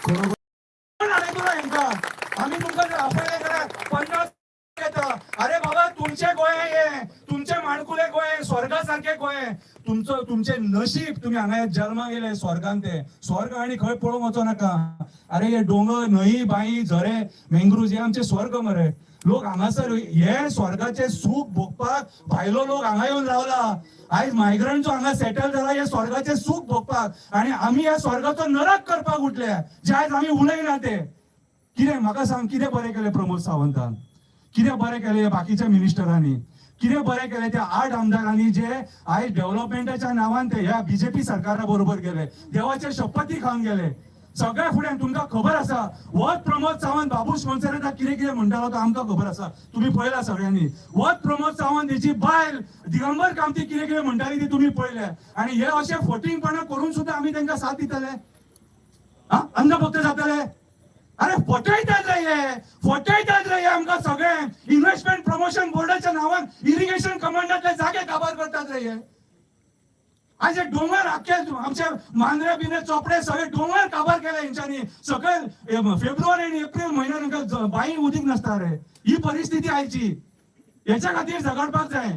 कोण हाडले तुला हेंका? आमी तुमकां जर आपयले जाल्यार 50 येता. अरे बाबा, तुमचे गोंय हे, तुमचे माणकुले गोंय, स्वर्गा सारखे गोंय. तुमचो तुमचे नशीब, तुम्ही हांगा जल्माक येयले स्वर्गान. ते स्वर्ग आनी खंय पळोवंक वचो नाका. अरे, हे दोंगर, न्हंयी, बांयी, झरे, मेंग्रुज हे आमचे स्वर्ग मरे. लोक हांगासर हे स्वर्गाचे सूख भोगपाक भायलो लोक हांगा येवन रावला. आयज मायग्रंट जो हांगा सेटल जाला हे स्वर्गाचे सूख भोगपाक आणि आमी ह्या स्वर्गाचो नरक करपाक उठले, जे आयज आमी उलयना ते. कितें म्हाका सांग, कितें बरें केलें प्रमोद सावंतान? कितें बरें केलें बाकीच्या मिनिस्टरांनी? कितें बरें केलें त्या 8 आमदारांनी जे आयज डेव्हलपमेंटाच्या नांवान ते ह्या बीजेपी सरकारा बरोबर गेले, देवाचे शपथी खावन गेले सगळ्या फुड्यान? तुमकां खबर आसा, वत प्रमोद सावंत बाबूश मोन्सेराताक कितें कितें म्हणटालो तो आमकां खबर आसा. तुमी पळयला सगळ्यांनी. वत प्रमोद सावंत हेची बायल दिगंबर कामती कितें कितें म्हणटाली ती तुमी पळयल्या. आणि हे अशे फटींगपणा करून सुद्दां आमी तांकां साथ दितले? हा, अंधभक्त जातले? अरे, फटयतात रे हे, फटयतात रे हे आमकां सगळे. इन्व्हेस्टमेंट प्रमोशन बोर्डाच्या नांवान इरिगेशन कमांडातले जागे काबार करतात रे हे. आज हे डोंगर आख्खे आमचे मांद्रे बिंद्रे, चोपडे सगळे डोंगर काबार केले हेंच्यांनी. सकयल फेब्रुवारी आनी एप्रिल म्हयन्यान हांकां बांय उदीक नासता रे. ही परिस्थिती आयची. हेच्या खातीर झगडपाक जाय.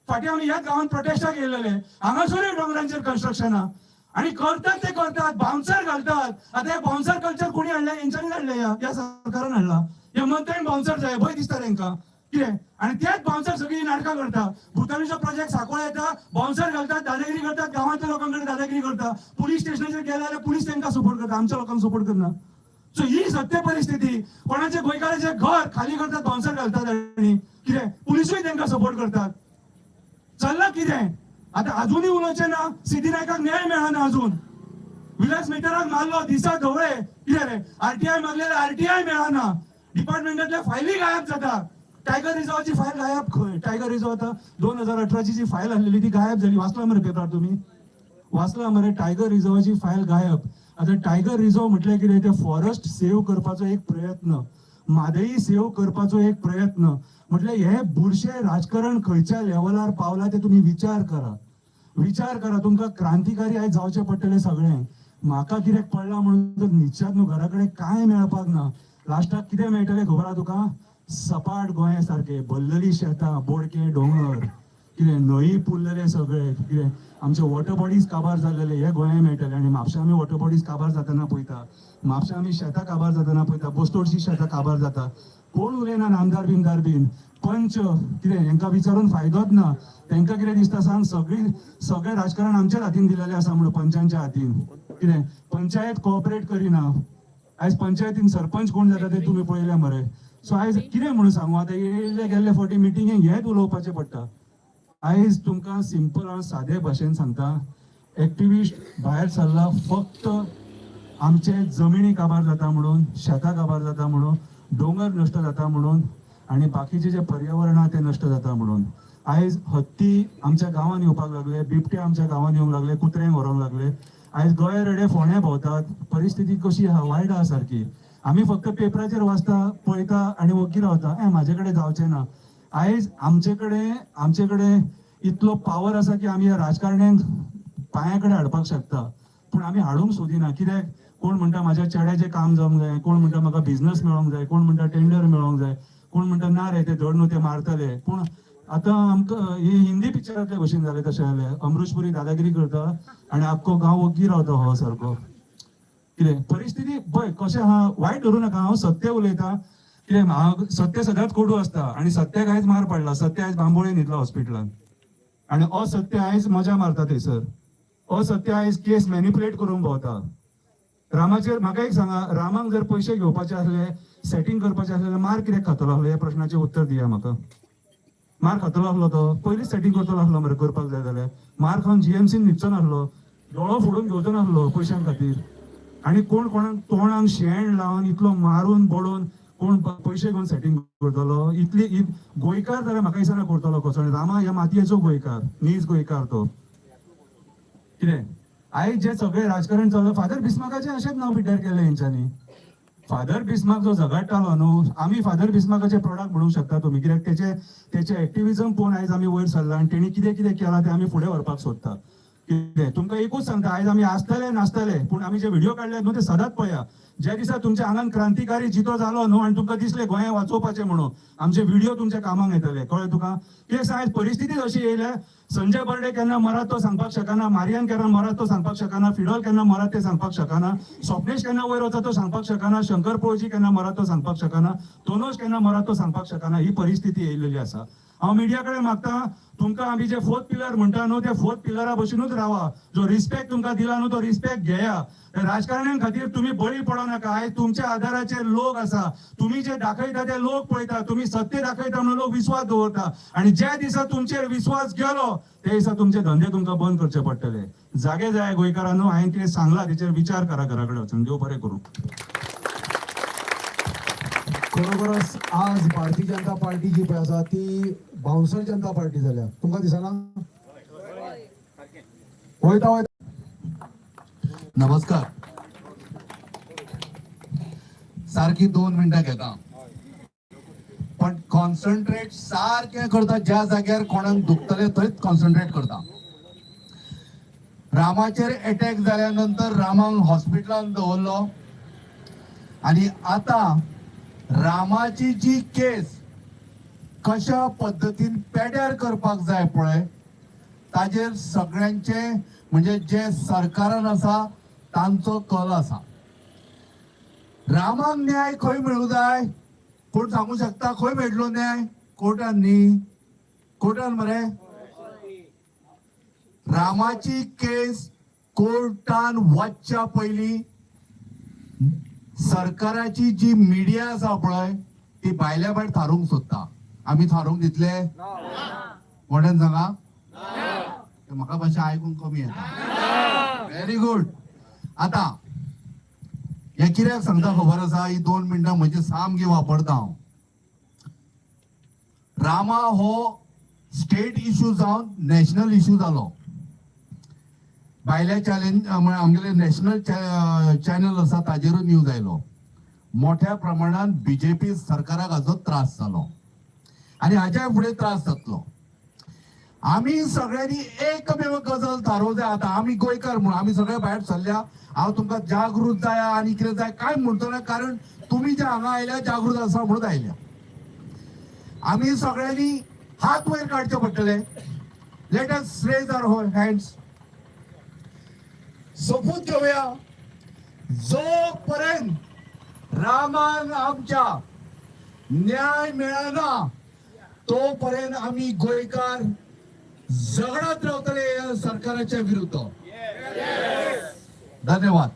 फाटीं आमी ह्याच गांवांत प्रोटेस्टाक येयलेले. हांगासरूय दोंगरांचेर कन्स्ट्रक्शनां आणि करतात ते करतात, बाउन्सर घालतात. आता हे बाउन्सर कल्चर कोणी हाडलें? हेंच्यांनी हाडलें, ह्या ह्या सरकारान हाडला. हे मंत्र्यान बाउन्सर जाय, भंय दिसता तेंकां कितें. आणि तेच बाउन्सर सगळी नाटकां करता. भुतानीचो प्रोजेक्ट सांकवाळ येता, बाउन्सर घालतात, दादागिरी करतात, गांवांतल्या लोकां कडेन दादागिरी करता. पुलीस स्टेशनाचेर गेले जाल्यार पुलीस तेंकां सपोर्ट करता, आमच्या लोकांक सपोर्ट करना. सो ही सत्य परिस्थिती. कोणाचे गोंयकाराचे घर खाली करतात, बाउन्सर घालतात आणि कितें, पुलिसूय तेंकां सपोर्ट करतात. चल्ला कितें आता? अजूनही उलोवचें ना. सिद्धी नायकाक न्याय मेळना अजून. विलास मेटराक मारलो दिसा धवळे. कितें रे, आरटीआय मागलेले, आरटीआय मेळना. डिपार्टमेंटातल्या फायली गायब जाता. टायगर रिझर्वाची फायल गायब खंय. टायगर रिझर्व आता 2018ची जी फायल आसलेली ती गायब झाली. वाचला मरे पेपरार? तुम्ही वाचला मरे, टायगर रिझर्वाची फायल गायब. आता टायगर रिझर्व म्हटल्यार कितें? ते फॉरेस्ट सेव्ह करपाचो एक प्रयत्न, म्हादई सेव्ह करपाचो एक प्रयत्न. म्हटल्यार हे बुरशे राजकारण खंयच्या लेवलार पावला ते तुम्ही विचार करा, विचार करा. तुमकां क्रांतिकारी आयज जावचें पडटलें सगळें. म्हाका कित्याक पडला म्हणून तर निश्चात न्हू, घरा कडेन कांय मेळपाक ना. लास्टाक कितें मेळटलें खबर आहा तुका? सपाट गोंया सारखे भरलेली शेतां, बोडके दोंगर, कितें न्हंयी पुरलेले सगळे, कितें आमचे वॉटर बॉडीज काबार जाल्लेले, हे गोंया मेळटले. आनी म्हापशा आमी वॉटर बॉडीज काबार जातना पळयता, म्हापशा आमी शेतां काबार जातना पळयता, बस्तोडची शेतां काबार जाता. कोण उलयना, आमदार बिमदार बीन, पंच कितें, हेंकां विचारून फायदोच ना. तेंकां कितें दिसता सांग, सगळी सगळें राजकारण आमच्याच हातीन दिलेलें आसा म्हणून, पंचांच्या हातीन. कितें पंचायत कोऑपरेट करिना. आयज पंचायतीन सरपंच कोण जाता ते तुमी पळयले मरे. सो आयज कितें म्हणून सांगू आतां? येयल्ले गेल्ले फावटी मिटिंगेक हेच उलोवपाचें पडटा. आयज तुमकां सिंपल हांव सादे भाशेन सांगता, एक्टिविस्ट भायर सरला फक्त आमचे जमिनी काबार जाता म्हणून, शेतां काबार जाता म्हणून, दोंगर नश्ट जाता म्हणून आनी बाकीचे जे पर्यावरण आहा ते नश्ट जाता म्हणून. आयज हत्ती आमच्या गांवांत येवपाक लागले, बिबटे आमच्या गांवांत येवंक लागले, कुत्र्यांक व्हरोंक लागले. आयज गळे रेडे फोंड्या भोंवतात. परिस्थिती कशी आहा? वायट आहा सारकी. आमी फक्त पेपराचेर वाचता, पळयता आनी वग्गी रावता. ए म्हाजे कडेन जावचें ना. आयज आमचे कडेन इतलो पावर आसा की आमी ह्या राजकारण्यांक पांया कडेन हाडपाक शकता, पूण आमी हाडूंक सोदिना. कित्याक? कोण म्हणटा म्हाज्या चेड्याचें काम जावंक जाय, कोण म्हणटा म्हाका बिझनस मेळोंक जाय, कोण म्हणटा टेंडर मेळोंक जाय, कोण म्हणटा ना रे, ते धड न्हू, ते मारतले. पूण आतां आमकां ही हिंदी पिक्चरांतले भशेन जालें. तशें जालें, अमरीश पुरी दादागिरी करता आनी आख्खो गांव वग्गी रावता. हो सारको कितें परिस्थिती पळय कशें आहा. वायट धरूं नाका, हांव सत्य उलयतां. कितें, हांव सत्य सदांच कोडू आसता आनी सत्याक आयज मार पडला. सत्य आयज बांबोळे न्हिदला हॉस्पिटलान आनी असत्य आयज मजा मारता थंयसर. असत्य आयज केस मॅनिपुलेट करूंक भोंवता रामाचेर. म्हाका एक सांगा, रामाक जर पयशे घेवपाचे आसले, सेटींग करपाचे आसले जाल्यार मार कित्याक खातलो आसलो? ह्या प्रश्नाचें उत्तर दिया म्हाका. मार खातलो आसलो तो पयलींच सेटींग करतलो आसलो मरे. करपाक जाय जाल्यार मार खावन जीएमसीन न्हिदचो नासलो, दोळो फोडून घेवचो नासलो पयशां खातीर. आनी कोण कोणाक तोंडाक शेण लावन इतलो मारून बडोवन कोण पयशे घेवन सेटींग करतलो? इतली गोंयकार जाल्यार म्हाका दिसना करतलो कसो. आनी रामा ह्या मातयेचो गोंयकार, नीज गोंयकार तो. कितें आयज जे सगळें राजकारण चल्लां, फादर बिस्माकाचें अशेंच नांव पिड्ड्यार केलें हेंच्यांनी. फादर बिस्माक जो झगडटालो न्हू, आमी फादर बिस्माकाचे प्रोडक्ट म्हणूंक शकता तुमी. कित्याक तेचे तेचे एक्टिविजम पळोवन आयज आमी वयर सरला आनी तेणी कितें कितें केलां तें आमी फुडें व्हरपाक सोदता. कितें तुमकां एकूच सांगता, आयज आमी आसतले नासतले, पूण आमी जे व्हिडिओ काडले न्हू ते सदांच पळया. ज्या दिसा तुमच्या आंगान क्रांतिकारी जितो जालो न्हू आनी तुमकां दिसलें गोंय वाचोवपाचें म्हणून, आमचे व्हिडिओ तुमच्या कामाक येतले. कळ्ळें तुका? कित्याक सांग, आयज परिस्थितीच अशी येयल्या. संजय बर्डे केन्ना मरात तो सांगपाक शकना, मारियान केन्ना मरात तो सांगपाक शकना, फिडोल केन्ना मरात ते सांगपाक शकना, स्वप्नेश केन्ना वयर वता तो सांगपाक शकना, शंकर पोळजी केन्ना मरात तो सांगपाक शकना, तोनोज केन्ना मरात तो सांगपाक शकना. ही परिस्थिती येयलेली आसा. हांव मिडिया कडेन मागता, तुमकां आमी जे फोर्थ पिलर म्हणटा न्हू, त्या फोर्थ पिलरा भशेनूच रावा. जो रिस्पेक्ट तुमकां दिला न्हू, तो रिस्पेक्ट घेया. राजकारण्यां खातीर तुमी बळी पडो नाका. आयज तुमच्या आधाराचेर लोक आसा. तुमी जे दाखयता ते लोक पळयता. तुमी सत्य दाखयता म्हणून लोक विस्वास दवरता आनी ज्या दिसा तुमचेर विस्वास गेलो, त्या दिसा तुमचे धंदे तुमकां बंद करचे पडटले. जागे जाय गोंयकारांनो. हांवें कितें सांगलां तेचेर विचार करा घरा कडेन वचून. देव बरें करूं. खरोखरच आज भारतीय जनता पार्टी जी पळय आसा ती बाउन्सर जनता पार्टी जाल्या. तुमकां दिसना? वयता वयता. नमस्कार. सारखी 2 मिनटां घेता, पण कॉन्सन्ट्रेट सारकें करता. ज्या जाग्यार कोणाक दुखतले थंयच कॉन्सन्ट्रेट करता. रामाचेर एटॅक जाल्या नंतर रामाक हॉस्पिटलान दवरलो आणि आता रामाची जी केस कशा पद्दतीन पेड्यार करपाक जाय पळय, ताजेर सगळ्यांचे, म्हणजे जे सरकारान आसा तांचो कल आसा. रामाक न्याय खंय मेळूं जाय? कोण सांगू शकता खंय मेळटलो न्याय? कोर्टान न्ही? कोर्टान मरे. रामाची केस कोर्टान वचच्या पयलीं सरकाराची जी मिडिया आसा पळय, ती भायल्या भायर थारोवंक सोदता. आमी थारोवंक दितले? मोठ्यान सांगा. ते म्हाका मातशें आयकूंक कमी येता. Very good. आता हे कित्याक सांगता खबर आसा? ही 2 मिनटां म्हजी सामकी वापरता हांव. रामा हो स्टेट इशू जावन नॅशनल इशू जालो. भायल्या चॅलेंज म्हळ्यार आमगेले नॅशनल चॅनल आसा, ताजेरूय न्यूज आयलो. मोठ्या प्रमाणात बीजेपी सरकाराक हाजो त्रास जालो आनी हाज्या फुडें त्रास जातलो. आमी सगळ्यांनी एकमेव गजाल थारोवंक जाय. आतां आमी गोंयकार म्हणून आमी सगळे भायर सरल्या. हांव तुमकां जागृत जाया आनी कितें जाय काय म्हणटलो ना, कारण तुमी जे हांगा आयल्या जागृत आसा म्हणून आयल्या. आमी सगळ्यांनी हात वयर काडचे पडटले. Let us raise our hands. सोपूत घेवया, जोपर्यंत रामान आमच्या न्याय मेळना तोपर्यंत आमी गोंयकार झगडत रावतले या सरकाराच्या विरुद्ध. धन्यवाद.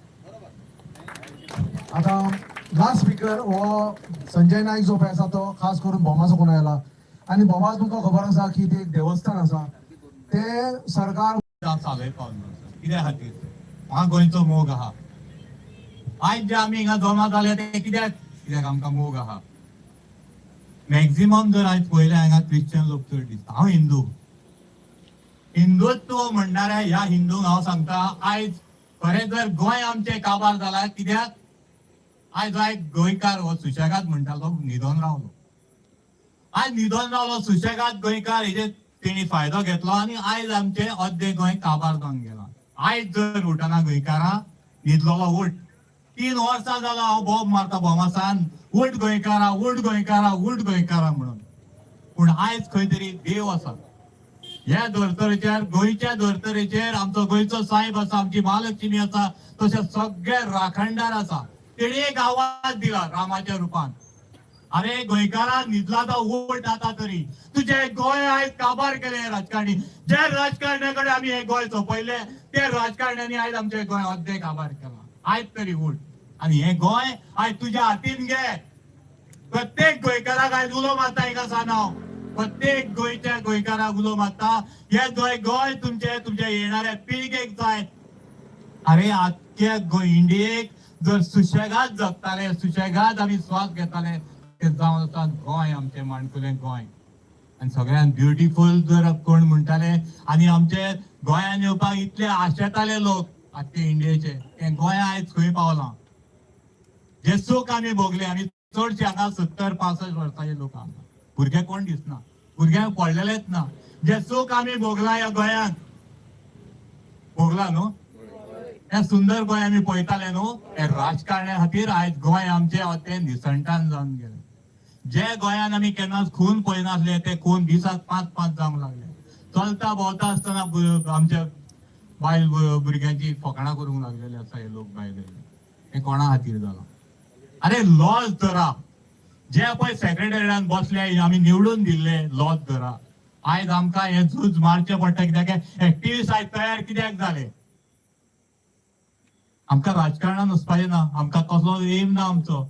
आता लास्ट स्पीकर हो संजय नाईक जो पळय आसा, तो खास करून भोमा साकून आयला आनी भोमा तुमकां खबर आसा की ते एक देवस्थान आसा, ते सरकार चालय पावलो. कित्या खातीर? म्हाका गोंयचो मोग आहा. आयज जे आमी हिंगा जमा जाले ते कित्याक? कित्याक आमकां मोग आहा. मॅक्झिमम जर आयज पळयलें, हांगा क्रिश्चन लोक चड दिसता. हांव हिंदू. हिंदुत्व म्हणणाऱ्या ह्या हिंदूंक हांव सांगता, आयज खरें जर गोंय आमचें काबार जाला कित्याक? आयज हो एक गोंयकार हो सुशेगाद म्हणटालो, न्हिदोन रावलो. आयज न्हिदोन रावलो सुशेगाद गोंयकार, हेजेर तेणी फायदो घेतलो आनी आयज आमचें अर्दें गोंय काबार जावन गेलां. आयज जर उठना गोंयकारां, न्हिदलोलो उठ. 3 वर्सां जालो हांव बोब मारता भोमासान, उठ गोंयकारा, उठ गोंयकारा, उठ गोंयकारा म्हणून. पूण आयज खंय तरी देव आसा ह्या धर्तरेचेर, गोंयच्या धर्तरेचेर. आमचो गोंयचो साहेब आसा, आमची महालक्ष्मी आसा, तशें सगळे राखणदार आसा. तेणी एक आवाज दिला रामाच्या रुपान, अरे गोंयकारा, न्हिदला तो उठ आता तरी. तुझे गोंय आयज काबार केले राजकारणी. ज्या राजकारण्याकडे आमी हे गोंय सोंपयले, त्या राजकारण्यांनी आयज आमचे गोंय अर्दे काबार केला. आयज तरी उठ आनी हे गोंय आयज तुझ्या हातीन घे. प्रत्येक गोंयकाराक आयज उलो मारता हिंगा सान हांव. प्रत्येक गोंयच्या गोंयकाराक उलो मारता, हे गोंय, गोंय तुमचे, तुमच्या येणाऱ्या पिळगेक जाय. अरे, आख्या गोंय इंडियेक जर सुशेगाद जगताले, सुशेगाद आमी श्वास घेताले, ते जावन आसा गोंय, आमचें माणकुलें गोंय. आनी सगळ्यांत ब्युटिफूल जर कोण म्हणटाले आनी आमचे गोंयान येवपाक इतले आशेताले लोक आख्खे इंडियेचे, ते गोंय आयज खंय पावलां? जे सूख आमी भोगले. आमी चडशे हांगा 70-65 वर्सांचे लोक हांगा. भुरगे कोण दिसना, भुरग्यांक पडलेलेच ना. जे सूख आमी भोगला ह्या गोंयांत, भोगला न्हू? हें सुंदर गोंय आमी पळयताले न्हू, हे राजकारण्या खातीर आयज गोंय आमचें तें निसणटान जावन गेलें. जे गोंयान आमी केन्नाच खून पळयनासले ते खून दिसाक 5-5 जावंक लागले. चलता भोंवता आसतना आमच्या बायल भुरग्यांची फकाणां करूंक लागलेले आसा हे लोक भायर गेल्ले. हे कोणा खातीर जालां? अरे लॉज धरा, जे पळय सेक्रेटरीयान बसले आमी निवडून दिल्ले लॉज धरा. आयज आमकां हें झूज मारचें पडटा, कित्याक एक्टिविस्ट आयज तयार कित्याक जाले? आमकां राजकारणान वचपाचें ना, आमकां कसलो एम ना आमचो.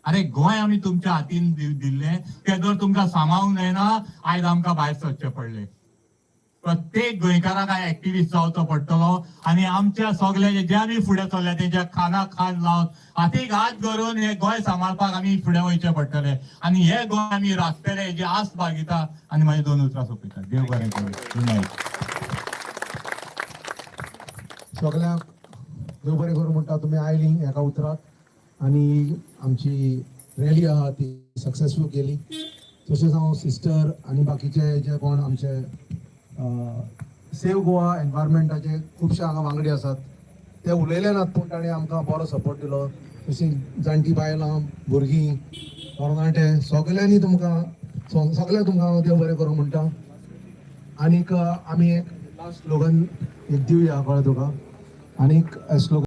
अरे गोंय आमी तुमच्या हातीन दिल्लें, तें जर तुमकां सांबाळूंक जायना आयज आमकां भायर सरचें पडलें. प्रत्येक गोंयकाराक आयज एक्टिविस्ट जावचो पडटलो आनी आमच्या सगल्या जे आमी फुडें चल्ल्या तेंच्या खानाक खान लावन हातीक हात धरून हे गोंय सांबाळपाक आमी फुडें वयचें पडटलें आनी हे गोंय आमी राखतले हेजी आस बाळगिता आनी मागीर 2 उतरां सोंपयता. देव बरें करूं. Good night. सगल्यांक देव बरें करूं म्हणटा. तुमी आयलीं एका उतराक आनी आमची रॅली आहा ती सक्सेसफूल केली. तशेंच हांव सिस्टर आनी बाकीचे जे कोण आमचे सेव गोवा एनवायरमेंटाचे खुबशे हांगा वांगडी आसात, ते उलयले नात पूण ताणें आमकां बरो सपोर्ट दिलो. तशीं जाणटी बायलां, भुरगीं, तरणाटे सगल्यांनी तुमकां सगळ्यांक तुमकां हांव देव बरें करूं म्हणटा. आनीक आमी एक लास्ट स्लोगन एक दिवया, कळ्ळें तुका? आनीक स्लोगन.